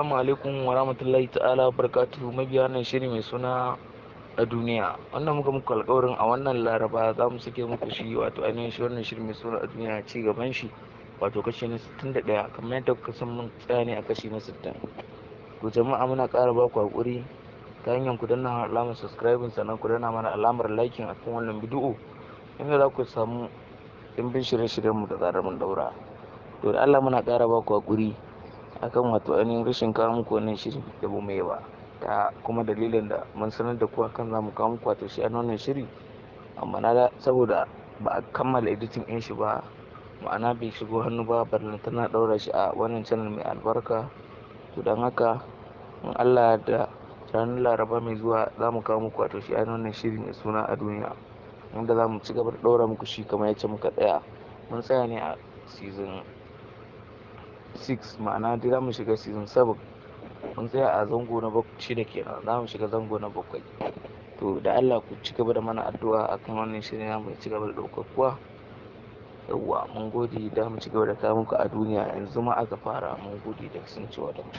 Assalamu alaikum wa rahmatullahi ta'ala wa barakatuhu, mabiya wannan shiri mai suna A Duniya. Wannan muka muku alƙawarin a wannan Laraba za mu sake muku shi, wato ainihin shi wannan shiri mai suna A Duniya, ci gaban shi, wato kashi na 61, kamar yadda kuka san mun tsaya ne a kashi na 60. To jama'a, muna ƙara ba ku haƙuri ta hanyar ku danna alamar subscribing, sannan ku danna mana alamar liking a kan wannan bidiyo, inda za ku samu ɗimbin shirye-shiryenmu da zarar mun ɗaura. To da Allah muna ƙara ba ku haƙuri akan wato ainihin rashin kawo muku wannan shiri da ba mu yi ba, ta kuma dalilin da mun sanar da ku akan za mu kawo muku wato shi wannan shiri, amma na da saboda ba a kammala editing ɗin shi ba, ma'ana bai shigo hannu ba, ballantana ɗaura shi a wannan channel mai albarka. To don haka, in Allah da ranar Laraba mai zuwa za mu kawo muku wato shi wannan shiri mai suna A Duniya, wanda za mu ci gaba da ɗaura muku shi kamar yacce muka tsaya. Mun tsaya ne a season 6, ma'ana dai za mu shiga season 7. Mun tsaya a zango na 6 kenan, za mu shiga zango na 7. To da Allah ku ci gaba da mana addu'a akan wannan shirin namu ya ci gaba da ɗaukakuwa. Yawwa, mun gode. Da mu ci gaba da kawo muku A Duniya, yanzu ma aka fara. Mun gode da kasancewa da mu.